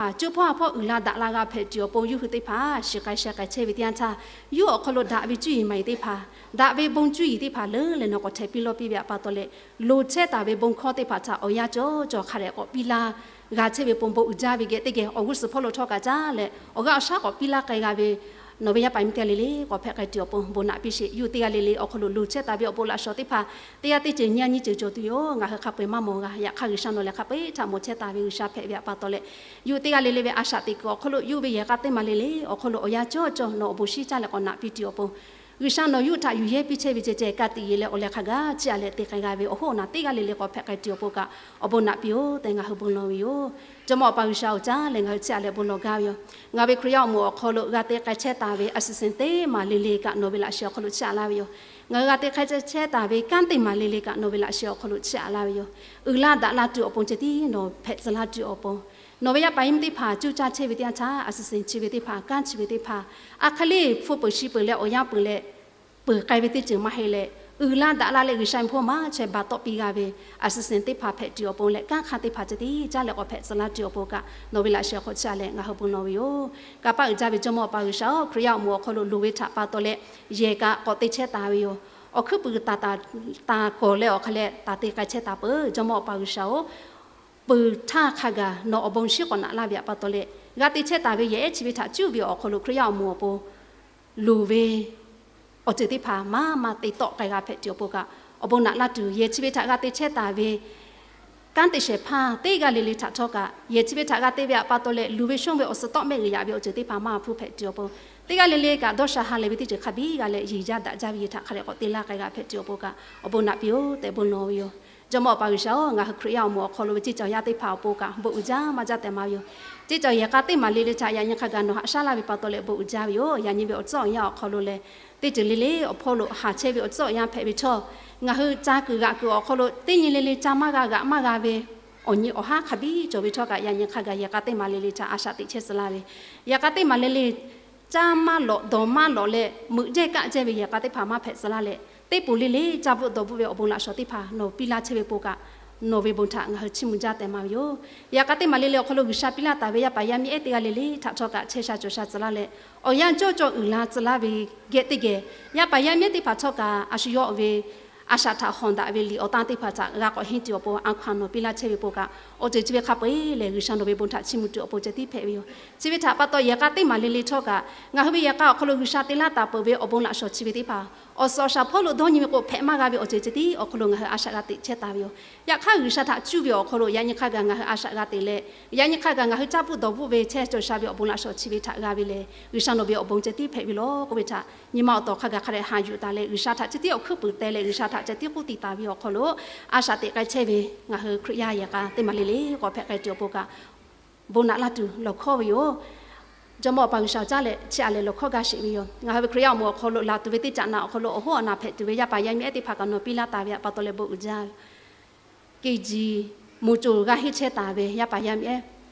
htaˇ, cuˇ hpawˇ ha hpawˇ uiˍ la daꞈ la g'a hpehꞈ tuˬ awˬ pon, yawˇ hui teˇ hpaˍ shiˍ k'ai sheh k'ai chehˇ ve teˇ yanˇ htaˇ, yawˇ awˬ hk'aw lo daꞈ ve cuˇ yiˍ maˍ yiˍ teˇ hpaˍ, daꞈ ve bon cuˇ yiˍ teˇ hpaˍ leuˉ leh nawˬ k'awꞈ htehꞈ piˇ lawˇ piˇ ve htaꞈ pa taw leh, loˍ chehˇ taˍ ve bon hkawˇ teˇ hpaˍ htaꞈ awˬ yanˇ cawˬ cawˬ hk'a dehꞈ k'awꞈ piˇ laˇ g'a chehˇ ve pon bon uiˍ jaˇ ve geh teˇ geh awˬ g'uˇ suhˍ hpawˇ lo htawˇ kaꞈ caˉ leh, awˬ g'aˇ awˬ shaˉ k'awꞈ piˇ laˇ k'ai g'a ve, nawˬ ve yaˇ paˍ miˇ teˇ g'aˇ le le k'awꞈ hpehꞈ k'ai tuˬ awˬ pon bon naꞈ piˇ sheˍ. Yawˇ hui teˇ g'aˇ le le awˬ hk'aw lo loˍ chehˇ taˍ ve awˬ bon laꞈ shawnˍ teˇ hpaˍ teˇ g'aˇ teˇ ceuˬ nyi a nyi ceuˬ cawˬ tuˬ yoˬ. Ngaˬ hui hk'a peu-eˬ maˇ mawˬ g'a. Yaꞈ hk'aˇ, G'uiˬsha nawˬ lehˬ hk'a peu-eˬ htaꞈ mawˬ chehˇ taˍ ve G'uiˬsha hpehꞈ ve htaꞈ pa taw leh, yawˇ hui teˇ g'aˇ le le ve a shaꞈ teꞈ kuiˬ awˬ hk'aw lo, yawˇ hui ve yehˬ k'a teˇ maˍ le le awˬ hk'aw lo awˬ yanˇ cawˬ cawˬ nawˬ awˬ bon shinˉ caˇ leh k'awꞈ naꞈ piˇ tuˬ awˬ pon, G'uiˬsha nawˬ yawˇ hui htaꞈ yuˬ yehˇ piˇ chehˇ ve ceh ceh ka tiꞈ yeˬ leh awˬ leh hk'a gaˬ chiˇ aꞈ leh te k'ai g'a ve awˬ hoˉ awˬ naˬ teˇ g'aˇ le le k'awꞈ hpehꞈ k'ai tuˬ awˬ pon kaꞈ awˬ bon naꞈ piˇ-oˬ tehꞈ ngaˬ hui bon lawˬ ve yoˬ. Jawˇmawˇ Awˬ pa G'uiˬsha-oˬ, caˉ leh ngaˬ hui chiˇ aꞈ leh bon lawˬ gaˇ ve yoˬ. Ngaˬ hui ve Hkriꞈ yaˇ awˬ moˍ awˬ hk'aw lo g'a te k'ai chehˇ taˍ ve a suhˍ suhˍ teˇ maˍ le le kaꞈ nawˬ ve laꞈ sheh awˬ hk'aw lo chiˇ aꞈ laˇ ve yoˬ. Ngaˬ hui g'a te k'ai chehˇ taˍ ve kanˉ teˇ maˍ le le kaꞈ nawˬ ve laꞈ sheh awˬ hk'aw lo chiˇ aꞈ laˇ ve yoˬ. Uiˍ la daꞈ la tuˬ awˬ pon ceh tiˉ nawˬ hpehꞈ tcuh laˇ tuˬ awˬ pon, nawˬ ve yaˇ paˍ yaˇ miˇ teˇ hpaˍ cuˇ caˇ chehˇ ve teˇ yanˇ htaˇ, a suhˍ suhˍ chi ve teˇ hpaˍ, kanˉ chi ve teˇ hpaˍ, a hk'e le hpu peuˬ shi peuˬ leh awˬ yanˇ peuˬ leh peuˬ k'ai ve teˇ ceuˬ maˇ heˆ leh, uiˍ la daꞈ la leh G'uiˬsha ve hpawˇ maˇ chaweh ba tawˆ piˇ g'a ve a suhˍ suhˍ teˇ hpaˍ hpehꞈ tuˬ awˬ pon leh kanˉ hk'aˇ teˇ hpaˍ ceh tiˉ caˉ leh k'awꞈ hpehꞈ tcuh laˇ tuˬ awˬ pon kaꞈ nawˬ ve laꞈ sheh awˬ hk'aw chiˇ aꞈ leh ngaˬ hui bon lawˬ ve yoˬ. Kanˇ paˆ uiˍ jaˇ ve Jawˇmawˇ Awˬ pa G'uiˬsha-oˬ, Hkriꞈ yaˇ awˬ moˍ awˬ hk'aw lo loˍ ve htaꞈ pa taw leh yehˬ kaꞈ k'awꞈ te chehˇ taˍ ve yoˬ. Awˬ hkuiˉ puiˍ taˍ taˍ taˍ kawˍ leh awˬ hk'a leh taˍ te k'ai chehˇ taˍ peuˬ. Jawˇmawˇ Awˬ pa G'uiˬsha-oˬ, peuˬ htaˇ hk'a gaˬ nawˬ awˬ bon shinˉ k'awꞈ naꞈ laˇ ve htaꞈ pa taw leh, g'a te chehˇ taˍ ve yehˬ ehˉ chi ve htaꞈ cuˇ ve awˬ hk'aw lo Hkriꞈ yaˇ awˬ moˍ awˬ pon loˍ ve awˬ ceuˬ teˇ hpaˍ maˇ maˇ te tawˆ k'ai g'a hpehꞈ tuˬ awˬ pon kaꞈ awˬ bon naꞈ laˇ tuˬ, yehˬ chi ve htaꞈ g'a te chehˇ taˍ ve kanˉ te shehˍ hpaˇ teˇ g'aˇ le le htaꞈ htawˇ kaꞈ, yehˬ chi ve htaꞈ g'a te ve htaꞈ pa taw leh luˬ ve shonˇ ve awˬ suhˍ tawˆ mehˆ g'uiˬ yaꞈ ve awˬ ceuˬ teˇ hpaˍ maˇ hpuˇ hpehꞈ tuˬ awˬ pon, teˇ g'aˇ le le kaꞈ dawˇ sha ha lehˬ ve teˇ ceuˬ hk'a biˇ g'a leh yeˬ jaˇ daꞈ jaˇ ve yehˬ htaꞈ hk'a dehꞈ k'awꞈ te laˇ k'ai g'a hpehꞈ tuˬ awˬ pon kaꞈ awˬ bon naꞈ piˇ-oˬ tehꞈ bon lawˬ ve yoˬ. Jawˇmawˇ Awˬ pa G'uiˬsha-oˬ, ngaˬ hui Hkriꞈ yaˇ awˬ moˍ awˬ hk'aw lo ve ceˇ cawˬ yaˇ teˇ hpaˍ awˬ pon kaꞈ bon uiˍ jaˇ maˇ jaˇ tehꞈ maˇ ve yoˬ. Ceˇ cawˬ yehˬ k'a teˇ maˍ le le htaꞈ yaꞈ nyi hk'a gaˬ nawˬ haꞈ shaˉ laˇ ve pa taw leh bon uiˍ jaˇ ve yoˬ. Yaꞈ nyi ve awˬ tcuhˉ awˬ yanˇ awˬ hk'aw lo leh teˇ ceuˬ le le awˬ hpawˇ lo haˍ chehˇ ve awˬ tcuhˉ awˬ yanˇ hpehꞈ ve htawˇ, ngaˬ hui ca kuiˬ g'aꞈ kuiˬ awˬ hk'aw lo teˇ nyi le le ca maˇ g'a g'aꞈ maˇ g'a ve awˬ nyi awˬ haˉ hk'a biˇ cawˬ ve htawˇ kaꞈ, yaꞈ nyi hk'a gaˬ yehˬ k'a teˇ maˍ le le htaꞈ a shaꞈ teꞈ chehˇ tcuh laˇ ve, yehˬ k'a teˇ maˍ le le caˇ maˇ lawꞈ dawˬ maˇ lawꞈ leh meuꞈ jehˇ kaˆ jehˇ ve yehˬ k'a teˇ hpaˍ maˇ hpehꞈ tcuh laˇ leh, teˇ poˬ le le caˇ bvuhˆ dawˬ bvuhˆ ve awˬ bon laꞈ shawnˍ teˇ hpaˍ nawˬ piˇ laˇ chehˇ ve pon kaꞈ nawˬ ve bon htaꞈ ngaˬ hui chiˇ mvuh jaˇ tehꞈ maˇ ve yoˬ. Yehˬ k'a teˇ maˍ le le awˬ hk'aw lo G'uiˬsha piˇ laˇ taˍ ve yaˇ paˍ yaˇ miˇ ehˉ teˇ g'aˇ le le htaꞈ htawˇ kaꞈ chehˇ sha cawˬ sha tcuh laˇ leh, awˬ yanˇ cawˇ cawˇ uiˍ la tcuh laˇ ve geh teˇ geh, yaˇ paˍ yaˇ miˇ ehˉ teˇ hpaˍ htawˇ kaꞈ a shu yawˇ ve a shaꞈ htaꞈ hawˍ daꞈ ve liꞈ awˬ tanˇ teˇ hpaˍ htaꞈ g'a k'awꞈ henˇ tuˬ awˬ pon a hkaw-anˬ nawˬ piˇ laˇ chehˇ ve pon kaꞈ, awˬ ceuˬ chi ve hk'a peu-eˬ lehˬ G'uiˬsha nawˬ ve bon htaꞈ chiˇ mvuh tuˬ awˬ pon ceh tiˉ hpehꞈ ve yoˬ. Chi ve htaꞈ pa taw yehˬ k'a teˇ maˍ le le htawˇ kaꞈ ngaˬ hui ve yehˬ k'a awˬ hk'aw lo G'uiˬsha te laˇ taˍ peuˬ ve awˬ bon laꞈ shawnˍ chi ve teˇ hpaˍ awˬ suhˍ awˬ shaˍ hpawˇ lo dawˇ nyi ve k'o hpehꞈ maˇ g'a ve awˬ ceuˬ ceh tiˉ awˬ hk'aw lo ngaˬ hui a shaꞈ g'a teꞈ chehˇ taˍ ve yoˬ. Yaꞈ hk'aˇ G'uiˬsha htaꞈ cuˇ ve awˬ hk'aw lo yaꞈ nyi hk'a gaˬ ngaˬ hui a shaꞈ g'a teꞈ leh, yaꞈ nyi hk'a gaˬ ngaˬ hui caˇ bvuhˆ dawˬ bvuhˆ ve chehˇ cawˬ sha ve awˬ bon laꞈ shawnˍ chi ve htaꞈ g'a ve lehˬ, G'uiˬsha nawˬ ve awˬ bon ceh tiˉ hpehꞈ ve lawˬ k'oˆ ve htaꞈ nyi ma awˬ tawˍ hk'a gaˬ hk'a dehꞈ haꞈ yuˬ taˍ leh, G'uiˬsha htaꞈ ceh tiˉ awˬ hkuiˉ puiˍ teh leh G'uiˬsha htaꞈ ceh tiˉ k'oˆ tiˍ taˍ ve awˬ hk'aw lo a shaꞈ teꞈ k'ai chehˇ ve ngaˬ hui Hkriꞈ yaˇ yehˬ k'a teˇ maˍ le le k'awꞈ hpehꞈ k'ai tuˬ awˬ pon kaꞈ bon naꞈ laˇ tuˬ lawˬ hkawˇ ve yoˬ. Jawˇmawˇ Awˬ pa G'uiˬsha caˉ leh chiˇ aꞈ leh lawˬ hkawˇ gaˇ sheˍ ve yoˬ. Ngaˬ hui ve Hkriꞈ yaˇ awˬ moˍ awˬ hk'aw lo laˬ tuˬ ve teˇ caꞈ naꞈ awˬ hk'aw lo awˬ hoˉ awˬ naˬ hpehꞈ tuˬ ve yaˇ paˍ yaˇ miˇ ehˉ teˇ hpaˍ kaꞈ nawˬ piˇ laˇ taˍ ve htaꞈ pa taw leh bon uiˍ jaˇ ve yoˬ. Kehˬ jiˬ moˍ coˬ g'a henˇ chehˇ taˍ ve yaˇ paˍ yaˇ miˇ ehˉ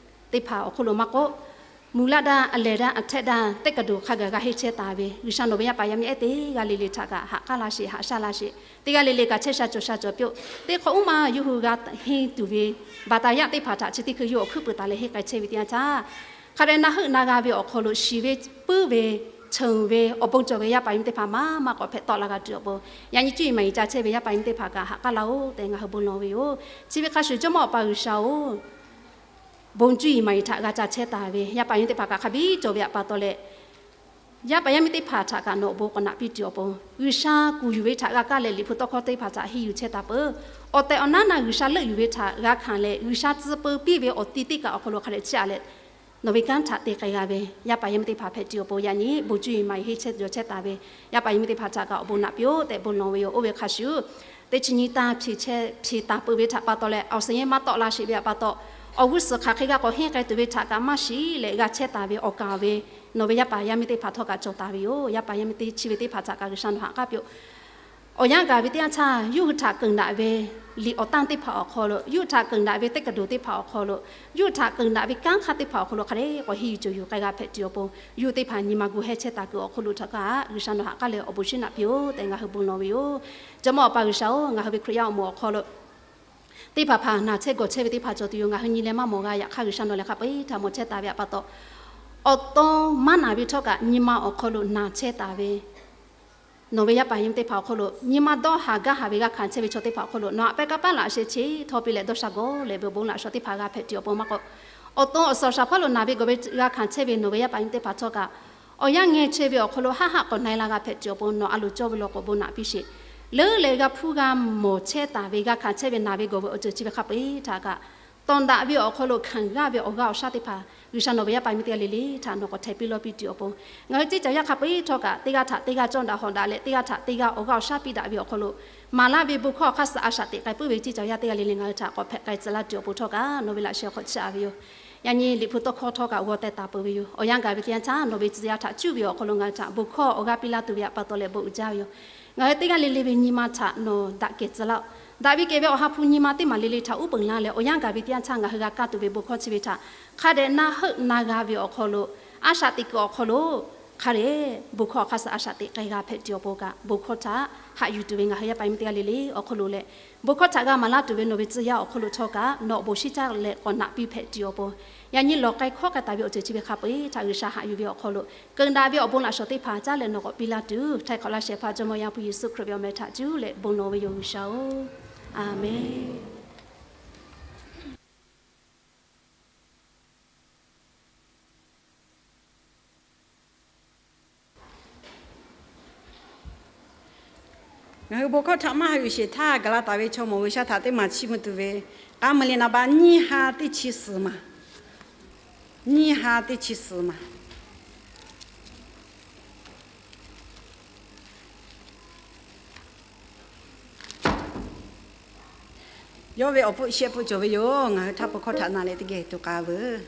teˇ hpaˍ awˬ hk'aw lo maˇ k'oˆ, mvuhˇ laˇ daˇ, a lehˬ daˇ, a htehˆ daˇ, teˇ kaˬ doˬ hk'a gaˬ g'a henˇ chehˇ taˍ ve G'uiˬsha nawˬ ve yaˇ paˍ yaˇ miˇ ehˉ teˇ g'aˇ le le htaꞈ kaꞈ ha k'aˉ laˇ sheˍ, haꞈ shaˉ laˇ sheˍ. Teˇ g'aˇ le le kaꞈ chehˇ sha cawˬ sha cawˬ piˇ-oˆ. Teˇ hk'awꞈ uˉ maˇ yawˇ hui g'a henˇ tuˬ ve baˬ taˍ yaˇ teˇ hpaˍ htaꞈ chi teˇ hkui yawˇ awˬ hkuiˉ puiˍ taˍ leh henˇ k'ai chehˇ ve teˇ yanˇ htaˇ, hk'a dehꞈ na heuˆ na g'a ve awˬ hk'aw lo shiˍ ve puiˉ ve, cheuˬ ve, awˬ bon cawˬ ve yaˇ paˍ yaˇ miˇ teˇ hpaˍ maˇ maˇ k'awꞈ hpehꞈ tawˆ la g'a tuˬ awˬ pon, yaꞈ nyi cuˇ yiˍ maˍ yiˍ ca chehˇ ve yaˇ paˍ yaˇ miˇ teˇ hpaˍ kaꞈ ha k'aˉ laˇ-oˆ tehꞈ ngaˬ hui bon lawˬ ve yoˬ. Chi ve hk'a shuˍ Jawˇmawˇ Awˬ pa G'uiˬsha-oˬ, bon cuˇ yiˍ maˍ yiˍ htaꞈ g'a ca chehˇ taˍ ve yaˇ paˍ yaˇ miˇ teˇ hpaˍ kaꞈ hk'a biˇ cawˬ ve htaꞈ pa taw leh, yaˇ paˍ yaˇ miˇ teˇ hpaˍ htaꞈ kaꞈ nawˬ awˬ bon k'awꞈ naꞈ piˇ tuˬ awˬ pon, G'uiˬsha kuˬ yuˬ ve htaꞈ g'a kaˇ leh liꞈ hpu tawˇ hkawˇ teˇ hpaˍ htaꞈ henˇ yuˬ chehˇ taˍ peuˬ. Awˬ tehˬ awˬ naˉ na G'uiˬsha leuˆ yuˬ ve htaꞈ g'a hkanˍ leh G'uiˬsha tcuh peu piˇ ve awˬ ti teˇ kaꞈ awˬ hk'aw lo hk'a dehꞈ chiˇ aꞈ leh nawˬ ve kanˉ htaꞈ te k'ai g'a ve yaˇ paˍ yaˇ miˇ teˇ hpaˍ hpehꞈ tuˬ awˬ pon, yaꞈ nyi bon cuˇ yiˍ maˍ yiˍ henˇ chehˇ cawˬ chehˇ taˍ ve yaˇ paˍ yaˇ miˇ teˇ hpaˍ htaꞈ kaꞈ awˬ bon naꞈ piˇ-oˆ tehꞈ bon lawˬ ve yoˬ. Oˇ ve hk'a shuˍ, teˇ chi nyi tanˇ hpiˍ chehˇ hpiˍ taˍ peuˬ ve htaꞈ pa taw leh awˬ suhˍ nyi maˇ tawˆ la sheˍ ve htaꞈ pa taw, awˬ g'uˇ suhˍ hk'aˬ hk'e g'a k'awꞈ henˇ k'ai tuˬ ve htaꞈ kaꞈ maˇ shiˍ leh g'a chehˇ taˍ ve awˬ kaˍ ve nawˬ ve yaˇ paˍ yaˇ miˇ teˇ hpaˍ htawˇ kaꞈ cawˬ taˍ ve yoˬ. Yaˇ paˍ yaˇ miˇ teˇ chi ve teˇ hpaˍ htaꞈ kaꞈ G'uiˬsha nawˬ ha k'aˉ piˇ-oˆ. Awˬ yanˇ gaˬ ve teˇ yanˇ htaˇ yawˇ hui htaꞈ keunˍ daꞈ ve liꞈ awˬ tanˇ teˇ hpaˍ awˬ hk'aw lo, yawˇ hui htaꞈ keunˍ daꞈ ve teˇ kaˬ doˬ teˇ hpaˍ awˬ hk'aw lo, yawˇ hui htaꞈ keunˍ daꞈ ve kanˉ hk'aˇ teˇ hpaˍ awˬ hk'aw lo hk'a dehꞈ k'awꞈ henˇ yuˬ cawˬ yuˬ k'ai g'a hpehꞈ tuˬ awˬ pon, yawˇ hui teˇ hpaˍ nyi ma gu heh chehˇ taˍ kuiˬ awˬ hk'oˆ lo htaꞈ kaꞈ G'uiˬsha nawˬ ha k'aˉ leh awˬ bon shinˉ naꞈ piˇ-oˆ tehꞈ ngaˬ hui bon lawˬ ve yoˬ. Jawˇmawˇ Awˬ pa G'uiˬsha-oˬ, ngaˬ hui ve Hkriꞈ yaˇ awˬ moˍ awˬ hk'aw lo Teˇ hpaˍ hpaˍ naˬ chehˇ gawˬ chehˇ ve teˇ hpaˍ cawˬ tuˬ yoˬ. Ngaˬ hui nyi leh maˇ mawˬ g'a. Yaꞈ hk'aˇ G'uiˬsha nawˬ lehˬ hk'a peu-eˬ htaꞈ mawˬ chehˇ taˍ ve pa taw, awˬ to maˇ naˬ ve htawˇ kaꞈ nyi ma awˬ hk'aw lo naˬ chehˇ taˍ ve nawˬ ve yaˇ paˍ yaˇ miˇ teˇ hpaˍ awˬ hk'aw lo, nyi ma dawˇ haˍ gaˇ haˍ ve g'a hkanˍ chehˇ ve chaw teˇ hpaˍ awˬ hk'aw lo nawˬ htaꞈ pehˇ kaˇ paˉ laꞈ sheh cheˇ htawˇ piˇ leh dawˇ sha gawˬ leh ve bon laꞈ shawnˍ teˇ hpaˍ g'a hpehꞈ tuˬ awˬ pon maˇ k'oˆ, awˬ to awˬ suhˍ awˬ shaˍ hpawˇ lo naˬ ve gawˬ ve g'a hkanˍ chehˇ ve nawˬ ve yaˇ paˍ yaˇ miˇ teˇ hpaˍ htawˇ kaꞈ, awˬ yanˇ ngeh chehˇ ve awˬ hk'aw lo haˆ haˆ k'awꞈ na-e la g'a hpehꞈ tuˬ awˬ pon nawˬ a loˍ cawˇ ve law k'o bon naꞈ piˇ sheˍ. Leuˉ leh g'a hpuˇ g'a mawˬ chehˇ taˍ ve g'a hkanˍ chehˇ ve naˬ ve gawˬ ve awˬ ceuˬ chi ve hk'a peu-eˬ htaꞈ kaꞈ, tawˍ daꞈ ve awˬ hk'aw lo hkanˍ g'aˇ ve awˬ g'aˇ awˬ shaˉ teˇ hpaˍ G'uiˬsha nawˬ ve yaˇ paˍ yaˇ miˇ teˇ g'aˇ le le htaꞈ nawˬ k'awꞈ htaiˍ piˇ lawˇ piˇ tuˬ awˬ pon, ngaˬ hui ceˇ caˬ yaˇ hk'a peu-eˬ htawˇ kaꞈ teˇ g'aˇ htaꞈ teˇ g'aˇ cawˇ daꞈ hawˍ daꞈ leh teˇ g'aˇ htaꞈ teˇ g'aˇ awˬ g'aˇ awˬ shaˉ piˇ daꞈ ve awˬ hk'aw lo, maˍ laˇ ve bon hkawˇ awˬ hk'aˇ suh a shaꞈ teꞈ k'ai puiˉ ve ceˇ caˬ yaˇ teˇ g'aˇ le le ngaˬ hui htaꞈ k'awꞈ hpehꞈ k'ai tcuh laˇ tuˬ awˬ pon htawˇ kaꞈ nawˬ ve laꞈ sheh awˬ hk'aw chiˇ aꞈ ve yoˬ. Yaꞈ nyi Liꞈ hpu tawˇ hkawˇ htawˇ kaꞈ g'aw teh taˍ peuˬ ve yoˬ. Awˬ yanˇ gaˬ ve teˇ yanˇ htaˇ nawˬ ve tcuh yaˇ htaꞈ cuˇ ve awˬ hk'aw lo ngaˬ hui htaꞈ bon hkawˇ awˬ g'aˇ piˇ laˇ tuˬ ve htaꞈ pa taw leh bon uiˍ jaˇ ve yoˬ. Ngaˬ hui teˇ g'aˇ le le ve nyi ma htaꞈ nawˬ daꞈ kehˬ tcuh laˇ-oˆ. Daꞈ ve kehˬ ve awˬ ha hpu nyi ma teˇ maˬ le le htaꞈ uˉ peunˍ laˇ leh awˬ yanˇ gaˬ ve teˇ yanˇ htaˇ ngaˬ hui g'a kaˇ tuˬ ve bon hkawˇ chi ve htaꞈ hk'a dehꞈ na heuˆ na g'a ve awˬ hk'aw lo, a shaꞈ teꞈ kuiˬ awˬ hk'aw lo hk'a dehꞈ bon hkawˇ awˬ hk'aˇ suh a shaꞈ teꞈ k'ai g'a hpehꞈ tuˬ awˬ pon kaꞈ bon hkawˇ htaꞈ haꞈ yuˬ tuˬ ve ngaˬ hui yaˇ paˍ yaˇ miˇ teˇ g'aˇ le le awˬ hk'aw lo leh, bon hkawˇ htaꞈ g'a maˍ laˇ tuˬ ve nawˬ ve tcuh yaˇ awˬ hk'aw lo htawˇ kaꞈ nawˬ awˬ bon shinˉ caˇ leh k'awꞈ naꞈ piˇ hpehꞈ tuˬ awˬ pon, yaꞈ nyi lawˬ k'ai hkawˉ k'ai taˍ ve awˬ ceuˬ chi ve hk'a peu-eˬ htaꞈ G'uiˬsha haꞈ yuˬ ve awˬ hk'aw lo, keuˍ daꞈ ve awˬ bon laꞈ shawnˍ teˇ hpaˍ caˉ leh nawˬ k'awꞈ piˇ laˇ tuˬ, htaiˍ hk'awꞈ laˇ shehˍ hpaˇ Jawˇmawˇ Yaˇ hpu Yeˍsuˆ Hkriꞈ ve awˬ meh htaꞈ cuˇ leh bon lawˬ ve yoˬ G'uiˬsha-oˬ. Aˍmenˍ. Ngaˬ hui bon hkawˇ htaꞈ maˇ haꞈ yuˬ sheˍ htaˇ, gaˬ la taˍ ve chaw mawˬ G'uiˬsha htaꞈ teˇ maˬ chiˇ mvuh tuˬ ve k'aˉ meuꞈ le naˍ ba nyiˇ ha teˇ chi suhˍ maˬ, nyiˇ ha teˇ chi suhˍ maˬ. Yawˇ ve awˬ hpfuhˇ shehˆ hpfuhˇ cawˬ ve yoˬ. Ngaˬ hui htaˇ peuˬ hkawˇ htaꞈ na leh teˇ geh tuˬ k'a veuˬ.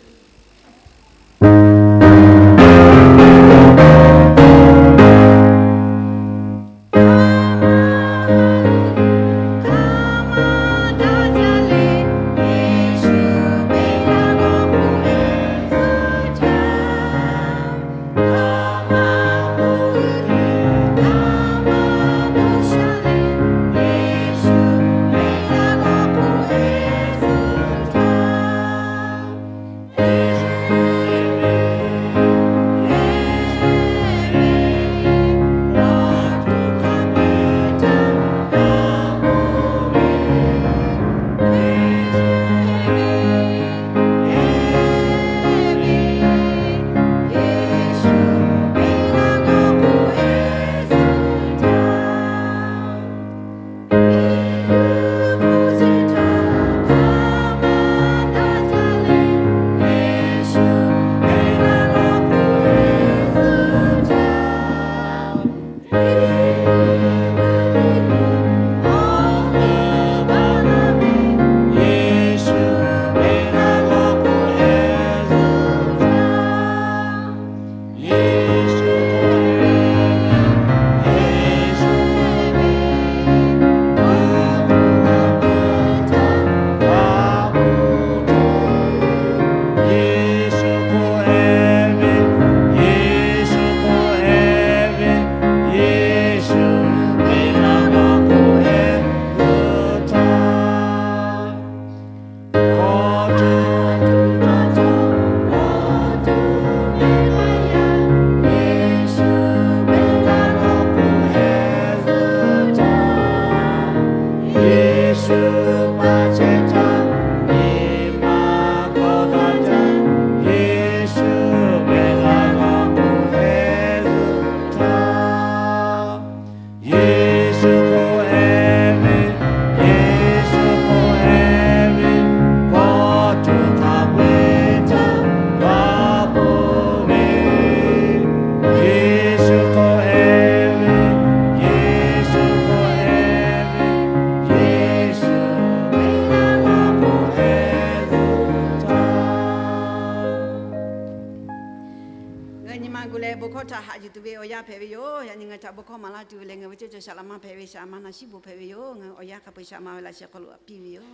Ngaˬ hui nyi ma gu leh bon hkawˇ htaꞈ haꞈ yuˬ tuˬ ve awˬ yanˇ hpehꞈ ve yoˬ. Yaꞈ nyi ngaˬ hui htaꞈ bon hkawˇ maˍ laˇ tuˬ ve lehˬ, ngaˬ hui ve ceuˇ caˬ Shaˍ laꞈ ma hpehꞈ ve Shaˍ ma Naˍ shiˉ bon hpehꞈ ve yoˬ. Ngaˬ hui awˬ yanˇ hk'a peu-eˬ Shaˍ ma ve laꞈ sheh hk'aw lo piˇ ve yoˬ.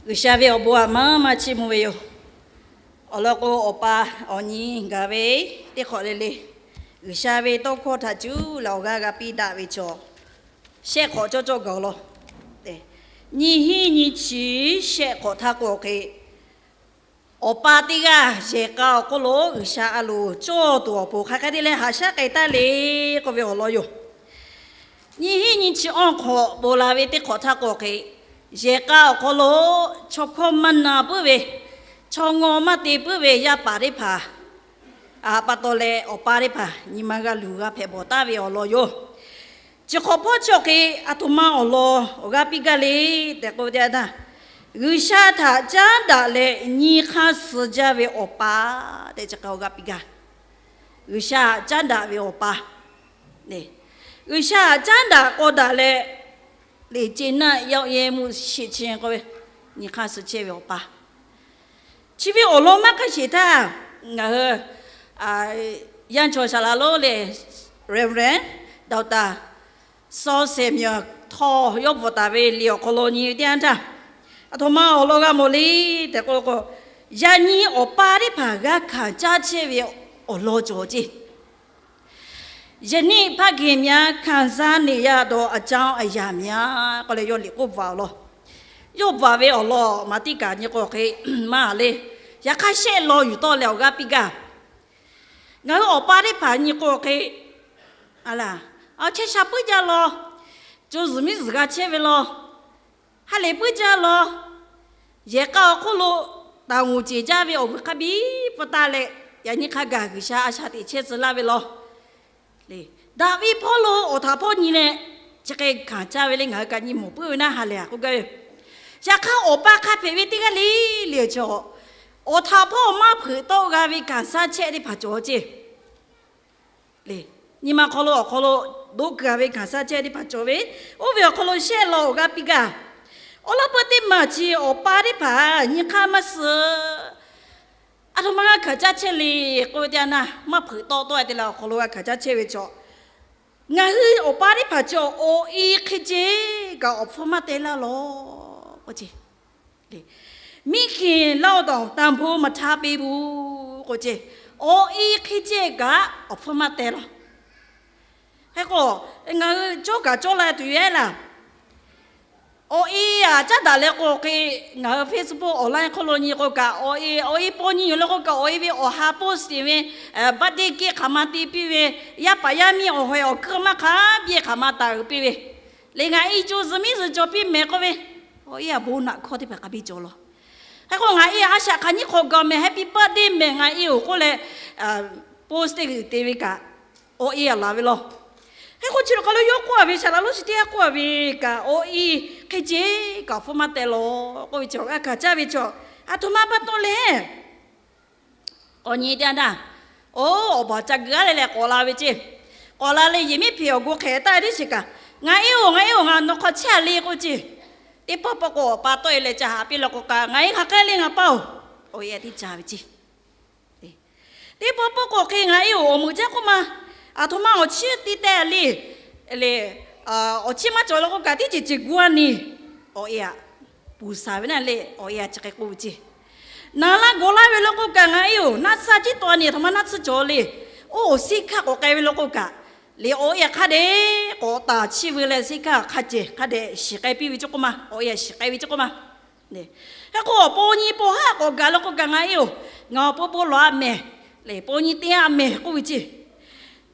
G'uiˬsha ve awˬ bon aꞈ maˇ maˇ chiˇ mvuh ve yoˬ. Awˬ lawn k'o, awˬ pa awˬ nyi gaˬ ve teˇ hk'awꞈ le le G'uiˬsha ve tawˇ hkawˇ htaꞈ cuˇ leh awˬ g'aˇ g'a piˇ daꞈ ve chaw, shehˆ hk'awꞈ cawˇ cawˇ gaˬ-oˬ law. Nyiˇ hinˉ nyiˇ chi shehˆ hk'awꞈ htaˇ k'o hk'e, awˬ pa teˇ g'aˇ yehˬ k'a awˬ hk'oˆ lo G'uiˬsha a loˍ cawˇ tuˬ awˬ pon hk'a hk'e te leh haꞈ shaˉ k'ai taˍ le k'oˆ ve awˬ lawn yoˬ. Nyiˇ hinˉ nyiˇ chi awˇ hk'awꞈ ponˬ la ve teˇ hk'awꞈ htaˇ k'o hk'e, yehˬ k'a awˬ hk'aw lo chaw hkawˇ maˇ na puiˉ ve, chaw ngaw maˇ te puiˉ ve yaˇ paˍ teˇ hpaˍ, a pa taw leh awˬ pa teˇ hpaˍ nyi ma g'a luˬ g'a hpehꞈ bawˬ taˍ ve awˬ lawn yoˬ. Chi hk'awꞈ hpawˇ chi awˬ hk'e aˬ htoꞈ ma awˬ lawn awˬ g'aˇ piˇ gaˇ le tehꞈ k'oˆ ve teˇ yanˇ htaˇ, G'uiˬsha htaꞈ caˉ daꞈ leh nyi hk'aˇ suh jaˇ ve awˬ pa tehꞈ chi hk'e awˬ g'aˇ piˇ gaˇ. G'uiˬsha htaꞈ caˉ daꞈ ve awˬ pa, G'uiˬsha htaꞈ caˉ daꞈ k'aw daꞈ leh, leꞈ ce naˆ yaˇ yehˇ mvuhˇ shiˍ chi k'oˆ ve, nyi hk'aˇ suh chehˇ ve awˬ pa. Chi ve awˬ lawn maˇ hk'aˇ sheˍ htaˇ, ngaˬ hui yaˇ chaw shaˍ laꞈ lonˉ leh Reverend Doctor Saw Samuel Htaw yawˇ bvuhꞈ taˍ ve liꞈ awˬ hk'aw lo nyi ve teˇ yanˇ htaˇ, aˬ htoꞈ ma awˬ lawn g'a mawˬ le tehꞈ k'o k'o, yaꞈ nyi awˬ pa teˇ hpaˍ g'a hkanˍ caˇ chehˇ ve awˬ lawn cawˬ ceˇ. ယနေ့ ဖခင်များ ခံစားနေရသော အကြောင်းအရာများ k'oˆ leh yawˇ liꞈ k'oˆ bvuhꞈ awˬ lawn, yawˇ bvuhꞈ ve awˬ lawn maˍ tiˉ kaꞈ nyi k'o hk'e maˇ le. Yaꞈ hk'aˇ shehˆ law yuˬ tawˆ leh awˬ g'aˇ piˇ gaˇ. Ngaˬ hui awˬ pa teˇ hpaˍ nyi k'o hk'e, a laˬ, chehˇ sha puiˉ jaˇ law, co zuhˬ miˉ zuhˬ g'a chehˇ ve law, ha lehˬ puiˉ jaˇ law, yehˬ k'a awˬ hk'oˆ lo taˍ ngeuˍ ceˬ jaˇ ve awˬ vuiˬ hk'a biˇ pfuhˇ taˍ leh, yaꞈ nyi hk'a gaˬ G'uiˬsha a shaꞈ teꞈ chehˇ tcuh laˇ ve law. Daꞈ ve hpawˇ lo awˬ htaꞈ hpawˇ nyi leh, chi hk'e hkanˍ caˇ ve le ngaˬ hui kaꞈ nyi mawˬ puiˉ ve naˆ ha lehˬ k'oˆ gaˇ ve. Yaꞈ hk'aˇ awˬ pa hk'a hpehꞈ ve teˇ g'aˇ le le chaw, awˬ htaꞈ hpawˇ maˇ hpeuꞈ tawˆ g'a ve kanˍ saˇ chehˇ teˇ hpaˍ cawˬ ceˇ. Nyi ma hk'aw lo awˬ hk'aw lo doˆ kuiˬ a ve kanˍ saˇ chehˇ teˇ hpaˍ cawˬ ve, oˇ ve awˬ hk'aw lo shehˆ law awˬ g'aˇ piˇ gaˇ. Awˬ lawn peu teˇ maˬ chi awˬ pa teˇ hpaˍ nyi hk'aˇ maˇ suh, aˬ htoꞈ ma g'a hkanˍ caˇ chehˇ le k'oˆ ve teˇ yanˇ, maˇ hpeuꞈ tawˆ tawˆ te leh awˬ hk'aw lo g'a hkanˍ caˇ chehˇ ve chaw, ngaˬ hui awˬ pa teˇ hpaˍ chi awˬ e hk'e ceˇ kaꞈ awˬ hpfuhˇ maˇ teh laˇ law k'oˆ ceˇ. Miˉ hkiˬ laˇ-oˬ taˍ-oˬ, တန်ဖိုးမထားပေးဘူး k'oˆ ceˇ. Awˬ e hk'e ceˇ kaꞈ awˬ hpfuhˇ maˇ teh law. Hk'e k'o, ngaˬ hui cawˇ kaꞈ cawˇ la tuˬ yoˬ-e laˇ. Awˬ e aꞈ caˉ daꞈ leh k'o hk'e, ngaˬ hui Facebook online hk'oˆ lo nyi k'o kaꞈ, awˬ e awˬ e paw nyi yoˬ leh k'o kaꞈ, awˬ e ve awˬ ha post te ve, birthday cake hk'aˬ ma te piˇ ve, yaˇ paˍ yaˇ miˇ awˬ hawehˬ awˬ hkuiˇ maˇ hk'a biˇ hk'aˬ ma taˍ uiˍ piˇ ve, leh ngaˬ e co zuhˬ miˉ zuhˬ cawˬ piˇ mehˍ k'oˆ ve, awˬ e aꞈ bon naꞈ hkawˇ teˇ hpaˍ hk'a biˇ cawˬ law. Hk'e k'o ngaˬ e a shaꞈ hk'aˬ nyiˇ hk'awꞈ gaˬ mehˍ, happy birthday mehˍ ngaˬ e-oˬ k'oˆ leh, post teˇ g'uiˬ te ve kaꞈ, awˬ e aꞈ laˬ ve law. Hk'e k'o chi hk'aw lo yawˇ k'oˆ a ve, shaˍ laꞈ lonˉ chi teˇ g'aˇ k'oˆ a ve kaꞈ, awˬ e hk'e ceˇ kaꞈ awˬ hpfuhˇ maˇ teh law k'oˆ ve chi awˬ g'aˇ hkanˍ caˇ ve chaw, aˬ htoꞈ ma pa taw leh, k'awꞈ nyi teˇ yanˇ, oˇ awˬ baˬ ca geu aˉ leh leh k'awꞈ la ve ceˇ. K'awꞈ la leh yehˬ miˉ hpeꞈ awˬ go hk'ehꞈ taˇ ve teˇ shiˍ kaꞈ, ngaˬ e-oˬ, ngaˬ e-oˬ, ngaˬ nawˬ hk'aw chehˇ a le k'oˆ ceˇ. Teˇ pawˆ pawˆ k'o awˬ pa tawˆ e leh ca haꞈ piˇ law k'o kaꞈ, ngaˬ e hk'aˬ hk'e le ngaˬ pa-oˬ, awˬ e aꞈ tiˉ ca ve ceˇ. Teˇ pawˆ pawˆ k'o hk'e ngaˬ e-oˬ, awˬ meuꞈ caˇ k'oˆ ma, aˬ htoꞈ ma awˬ chiˇ te teh le, le, awˬ chiˇ maˇ cawˬ law k'o kaꞈ teˇ ceuˬ ceuˬ gu a ni, awˬ e aꞈ puˬ saˍ ve naˆ le, awˬ e aꞈ chi hk'e k'oˆ ve ceˇ. Naˍ laˇ gawˬ laˇ ve law k'o kaꞈ ngaˬ e-oˬ, naˆ tsuhˇ ciˉ taw a ni aˬ htoꞈ ma naˆ tsuhˇ cawˬ le. Oˇ awˬ siˉ hkaˆ k'awꞈ k'ai ve law k'o kaꞈ, le awˬ e aꞈ hk'a dehꞈ k'awꞈ taˍ chiˇ veu leh siˉ hkaˆ hk'a cehˬ hk'a dehꞈ shiˍ k'ai piˇ ve ceˇ k'oˆ ma, awˬ e aꞈ shiˍ k'ai ve ceˇ k'oˆ ma. Hk'e k'o, paw nyi paw haˉ k'awꞈ gaˬ law k'o kaꞈ ngaˬ e-oˬ, ngaˬ awˬ paw paw lawˬ a mehˍ, le paw nyi te a mehˍ k'oˆ ve ceˇ.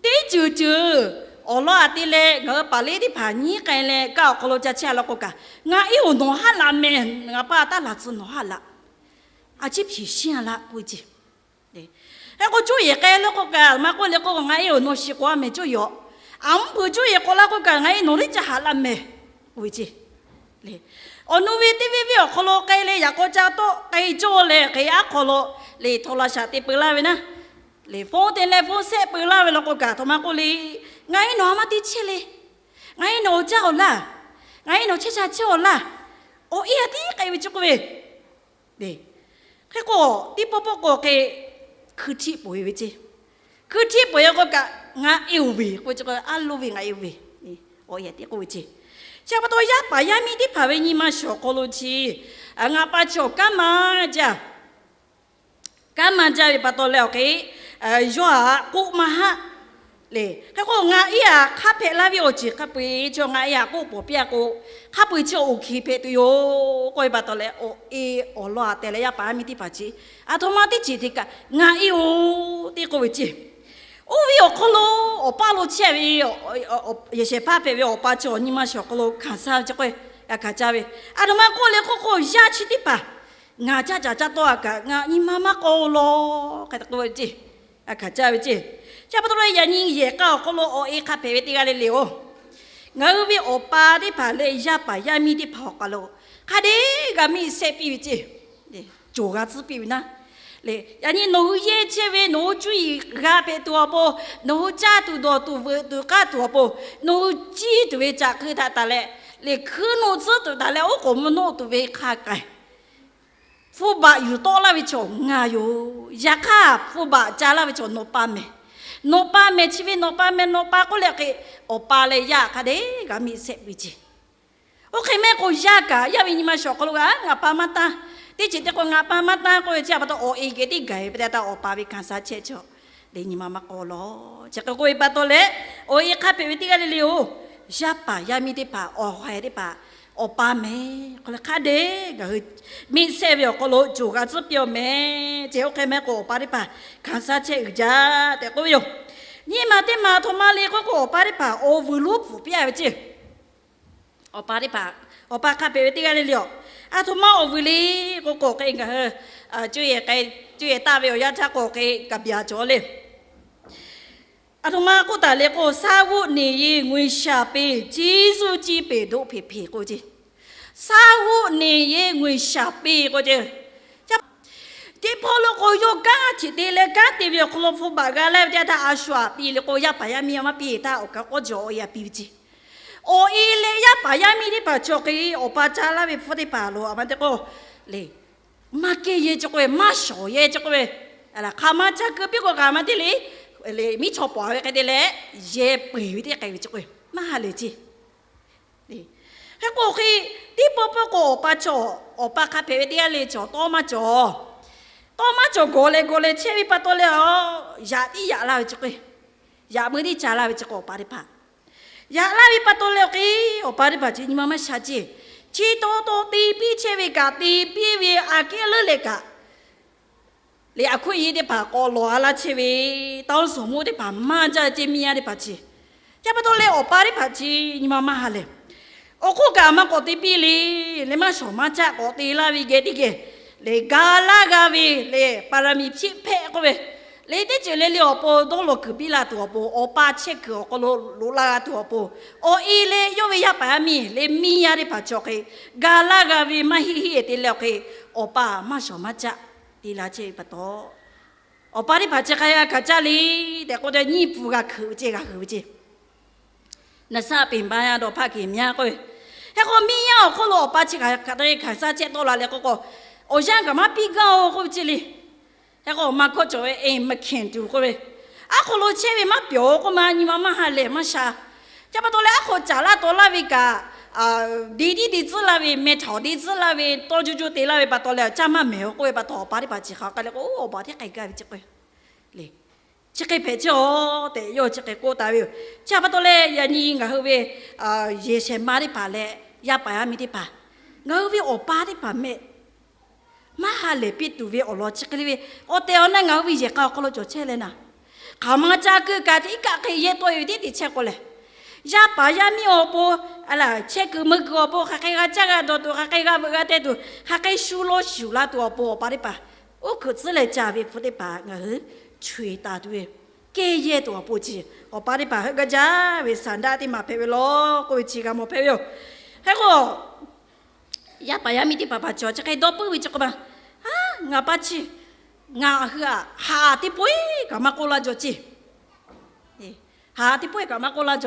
Teˇ ceuˬ ceuˬ awˬ lawn aꞈ te leh ngaˬ hui paˍ leˉ teˇ hpaˍ nyiˉ k'ai leh kaˇ awˬ hk'aw lo ca chehˇ a law k'o kaꞈ, ngaˬ e-oˬ nawˬ haˆ laꞈ mehˍ, ngaˬ pa taˇ laˬ tcuh nawˬ haˆ laꞈ, a ciˉ hpiˍ shiˉ a laˇ k'oˆ ve ceˇ. Hk'e k'o, cuˇ yiˍ k'ai law k'o kaꞈ, maˇ k'oˆ le k'o, ngaˬ e-oˬ nawˬ shiˍ k'awꞈ a mehˍ cuˇ yiˍ-oˬ. Aˬ mvuhˇ hpeuꞈ cuˇ yiˍ k'awꞈ la k'o kaꞈ, ngaˬ e nawˬ liˇ ca haꞈ laˇ mehˍ k'oˆ ve ceˇ. Awˬ nu ve teˇ venˇ venˇ awˬ hk'aw lo k'ai leh yaꞈ k'aw ca tawˆ k'ai cawˇ leh hk'e aˉ hk'aw lo le htaw la shaꞈ te peu laˇ ve naˆ, le phone te leh phone sehˆ peu laˇ ve law k'o kaꞈ, aˬ htoꞈ ma k'oˆ le, ngaˬ e nawˬ a maˇ te chehˇ le. Ngaˬ e nawˬ awˬ caˇ awˬ laˇ, ngaˬ e nawˬ chehˇ sha chehˇ awˬ laˇ, awˬ e aꞈ tiˉ k'ai ve ceˇ k'oˆ ve. Hk'e k'o, teˇ pawˆ pawˆ k'o hk'e, hkui htiˆ pawˍ e ve ceˇ. Hkui htiˆ pawˍ e k'o kaꞈ, ngaˬ e-oˬ ve k'oˆ ve ceˇ k'o, aˉ loˇ ve ngaˬ e-oˬ ve, awˬ e aꞈ tiˉ k'oˆ ve ceˇ. Chi pa taw, yaˇ paˍ yaˇ miˇ teˇ hpaˍ ve nyi ma shawˍ hk'aw lo chi, ngaˬ pa chi awˬ kanˉ ma jaˇ. Kanˉ ma jaˇ ve pa taw leh awˬ hk'e, yawˇ aꞈ k'oˆ maˇ haˆ. Le, hk'e k'o ngaˬ iˉ aꞈ hk'a hpehꞈ laˇ ve awˬ ceuˬ hk'a peu-eˬ chi ngaˬ iˉ aꞈ k'oˆ pawˍ piˇ-a k'o, hk'a peu-eˬ chi awˬ hkiˬ hpehꞈ tuˬ yoˬ k'oˆ ve pa taw leh, awˬ e awˬ lawn aꞈ tehˬ leh yaˇ paˍ yaˇ miˇ teˇ hpaˍ chi, aˬ htoꞈ ma teˇ ceuˬ te kaꞈ ngaˬ iˉ-oˬ teˇ k'oˆ ve ceˇ. Oˇ ve awˬ hk'aw lo awˬ paˇ lo chehˇ ve yehˬ shehˍ hpaˇ hpehꞈ ve awˬ pa chi awˬ nyi ma shiˍ awˬ hk'aw lo hkanˍ saˇ ve chi k'o, g'a hkanˍ caˇ ve, aˬ htoꞈ ma k'oˆ le k'oˆ k'o, yaˇ chi teˇ hpaˍ ngaˬ caˇ caˍ caˇ tawˆ-a kaꞈ ngaˬ nyi ma maˇ k'aw law hk'e te k'oˆ ve ceˇ. G'a hkanˍ caˇ ve ceˇ. Chi pa taw leh yaꞈ nyi yehˬ k'a awˬ hk'aw lo awˬ e hk'a hpehꞈ ve teˇ g'aˇ le le-oˬ, ngaˬ hui ve awˬ pa teˇ hpaˍ leh yaˇ paˍ yaˇ miˇ teˇ hpaˍ awˬ hk'aw lo hk'a dehꞈ g'a miˆ sehˆ piˇ ve ceˇ. Cawˬ g'a tcuhˉ piˇ ve naˉ. Le, yaꞈ nyi nawˬ hui yehˇ chehˇ ve nawˬ hui cuˇ yiˍ g'a hpehꞈ tuˬ awˬ pon, nawˬ hui caˇ tuˬ dawˬ tuˬ veuꞈ tuˬ k'aˇ tuˬ awˬ pon, nawˬ hui ciˇ tuˬ ve caꞈ hk'eu htaꞈ taˍ leh, le hkuiˉ nuˆ tcuhˉ tuˬ taˍ leh oˉ k'oˍ mvuh nuˆ tuˬ ve hk'a k'ai, hpu baꞈ yuˬ tawˆ laˇ ve chaw ngaˬ yoˬ. Yaꞈ hk'aˇ hpu baꞈ ca laˇ ve chaw nawˬ pa mehˍ. Nawˬ pa mehˍ chi ve nawˬ pa mehˍ, nawˬ pa k'oˆ leh hk'e, awˬ pa leh yaˇ hk'a dehꞈ g'a miˆ sehˆ ve ceˇ. Oˇ hk'e mehˆ k'o yaˇ kaꞈ yaˇ ve nyi ma shiˍ awˬ hk'aw lo g'a ngaˬ pa maˇ tanˇ, teˇ ceuˬ te k'o ngaˬ pa maˇ tanˇ k'oˆ ve chi pa taw awˬ e geh teˇ gaˬ ve pa taw awˬ pa ve hkanˍ saˇ chehˇ chaw le nyi ma maˇ k'aw law. Chi hk'e k'oˆ ve pa taw leh, awˬ e hk'a hpehꞈ ve teˇ g'aˇ le le-oˬ, yaˇ paˍ yaˇ miˇ teˇ hpaˍ awˬ haiˬ teˇ hpaˍ awˬ pa mehˍ k'oˆ leh hk'a dehꞈ ngaˬ hui miˆ sehˆ ve awˬ hk'aw lo cawˬ g'a tcuhˉ piˇ-a mehˍ ceˇ. Oˇ hk'e mehˆ k'o awˬ pa teˇ hpaˍ hkanˍ saˇ chehˇ uiˍ jaˇ tehꞈ k'oˆ ve yoˬ. Nyi ma teˇ ma aˬ htoꞈ ma le k'oˆ k'o, awˬ pa teˇ hpaˍ awˬ vuiˬ lonˉ pfuhˍ piˇ-a ve ceˇ. Awˬ pa teˇ hpaˍ, awˬ pa hk'a hpehꞈ ve teˇ g'aˇ le le-oˬ, aˬ htoꞈ ma awˬ vuiˬ le k'oˆ k'o hk'e ngaˬ hui cuˇ yehˬ k'ai, cuˇ yehˬ taˆ ve awˬ yanˇ htaˇ k'o hk'e kaꞈ byaˬ cawˬ le. Aˬ htoꞈ ma k'oˆ taˍ le k'o, စားဝတ်နေရေး ငွေရှာပေး ကျေးဇူးကြီးပေ့ ဒို့ဖေဖေ k'oˆ ceˇ. စားဝတ်နေရေး ငွေရှာပေး k'oˆ ceˇ. Teˇ hpawˇ lo k'o yawˇ kanˉ chi te leh kanˉ te ve awˬ hk'aw lo hpu baꞈ g'a laˇ ve teˇ yanˇ htaˇ a shu aꞈ piˇ le k'o, yaˇ paˍ yaˇ miˇ maˇ piˇ htaˇ awˬ kaꞈ k'awˇ jaw awˬ e aꞈ piˇ ve ceˇ. Awˬ e leh yaˇ paˍ yaˇ miˇ teˇ hpaˍ chi hk'e awˬ pa ca laˇ ve hpfuhˇ teˇ hpaˍ lo a ma te k'o, le maˇ kehˇ yehˇ chi k'oˆ ve, maˇ shawˍ yehˇ chi k'oˆ ve, hk'aˬ ma ca keu piˇ k'o kaꞈ maˇ te le, le miˉ chaw paˍ ve hk'e te leh yehˇ peu-eˬ ve teˇ k'ai ve chi k'oˆ ve maˇ ha lehˬ ceˇ. Hk'e k'o hk'e, teˇ pawˆ pawˆ k'o awˬ pa cawˬ, awˬ pa hk'a hpehꞈ ve teˇ g'aˇ le cawˬ tawˇ maˇ cawˬ. Tawˇ maˇ cawˬ gawˬ leh gawˬ leh chehˇ ve pa taw leh, yaꞈ tiˉ yaꞈ laˇ ve chi k'oˆ ve, yaꞈ meuˇ tiˉ ca laˇ ve chi k'o awˬ pa teˇ hpaˍ yaꞈ laˇ ve pa taw leh awˬ hk'e, awˬ pa teˇ hpaˍ chi nyi ma maˇ sha ceˇ. Chi taw taw te piˇ chehˇ ve kaꞈ te piˇ ve aꞈ kehˉ leuˉ leh kaꞈ, le aˬ hkuˇ e teˇ hpaˍ k'awꞈ lawˬ a laˇ chehˇ ve, taˇ oˉ suhˍ mvuhˇ teˇ hpaˍ maˇ jaˇ ceˇ, miˇ yaˇ teˇ hpaˍ chi. Chi pa taw leh awˬ pa teˇ hpaˍ chi nyi ma maˇ ha lehˬ. Awˬ hk'oˆ kaꞈ maˇ k'awꞈ te piˇ le, le maˇ shawˍ maˇ caˆ k'awꞈ te laˇ ve geh teˇ geh, le ga laˇ g'a ve le บารมีဖြည့် hpehꞈ k'oˆ ve, le teˇ ceuˬ le le awˬ pon dawˇ law kuiˬ piˇ la tuˬ awˬ pon, awˬ pa chehˇ kuiˬ awˬ hk'aw lo loꞈ la g'a tuˬ awˬ pon, awˬ e leh yawˇ ve yaˇ paˍ yaˇ miˇ le miˇ yaˇ teˇ hpaˍ chi awˬ hk'e ga laˇ g'a ve maˇ heˆ heˆ te leh awˬ hk'e, awˬ pa maˇ shawˍ maˇ caˆ te la chehˇ ve pa taw, awˬ pa teˇ hpaˍ chi hk'a g'a hkanˍ caˇ le tehꞈ k'oˆ te nyiˇ pfuhˍ g'a hkeuꞈ ve ceˇ, g'a hkeuꞈ ve ceˇ. Naˍ saˆ peˍ ba yaˇ dawˇ hpaˇ keꞈ myaˇ k'oˆ ve, hk'e k'o miˇ yaˇ awˬ hk'oˆ lo awˬ pa chi hk'aˬ hk'e hkanˍ saˇ chehˇ tawˆ la leh k'o k'o, awˬ yanˇ kaꞈ maˇ piˇ gaˇ-oˬ k'oˆ ve ceˇ le. Hk'e k'o maˇ kawˆ cawˬ ve e maˇ hkanˍ tuˬ k'oˆ ve, aˉ hk'aw lo chehˇ ve maˇ pyawˬ k'oˆ ma nyi ma maˇ ha lehˬ maˇ sha. Chi pa taw leh aˉ hk'aw caˍ laˇ taw laˇ ve kaꞈ, de tiˉ de tcuhˉ laˇ ve, meh htaꞈ de tcuhˉ laˇ ve, tawˇ juˇ juˇ te laˇ ve pa taw leh caˇ maˇ mehˍ-oˬ k'oˆ ve pa taw awˬ pa teˇ hpaˍ chi hk'aˬ hk'e leh k'o, awˬ pa teˇ hk'e gaˇ ve ceˇ k'o le. Chi hk'e hpehꞈ ceˇ-oˬ tehꞈ yawˇ chi hk'e k'oˆ taˍ ve yoˬ. Chi pa taw leh yaꞈ nyi ngaˬ hui ve yehˬ shehˍ ma teˇ hpaˍ leh yaˇ paˍ yaˇ miˇ teˇ hpaˍ, ngaˬ hui ve awˬ pa teˇ hpaˍ meh maˇ ha lehˬ piˇ tuˬ ve awˬ lawn chi hk'e le ve, awˬ tehˬ awˬ na ngaˬ hui ve yehˬ k'a awˬ hk'aw lo cawˬ chehˇ leh naˍ, hk'aˬ ma ca keu kaꞈ iˉ kaˆ hk'e yehˇ tawˆ e ve teˇ te chehˇ k'o lehˬ, yaˇ paˍ yaˇ miˇ awˬ pon, a laˬ chehˇ kuiˬ meuˇ kuiˬ awˬ pon hk'aˬ hk'e g'a caˇ g'a dawˬ tuˬ, hk'aˬ hk'e g'a veuꞈ g'a te tuˬ, hk'aˬ hk'e shu law shuˍ la tuˬ awˬ pon awˬ pa teˇ hpaˍ oˉ hkeuꞈ tcuhˉ leh ca ve hpu teˇ hpaˍ ngaˬ hui chaweh taˍ tuˬ ve, kehˇ yehˇ tuˬ awˬ pon chi, awˬ pa teˇ hpaˍ heuˆ gaˇ jaˇ ve saˍ daˆ teˇ maˬ hpehꞈ ve law k'oˆ ve chi g'a mawˬ hpehꞈ ve yoˬ. Hk'e k'o, yaˇ paˍ yaˇ miˇ teˇ hpaˍ hpaˍ cawˬ chi hk'e dawˇ puiˉ ve chi k'o ma, ngaˬ pa chi, ngaˬ hui aꞈ haꞈ teˇ pawehˇ kaꞈ maˇ k'oˆ laˇ jaw ceˇ. Haꞈ teˇ pawehˇ kaꞈ maˇ k'oˆ laˇ jaw.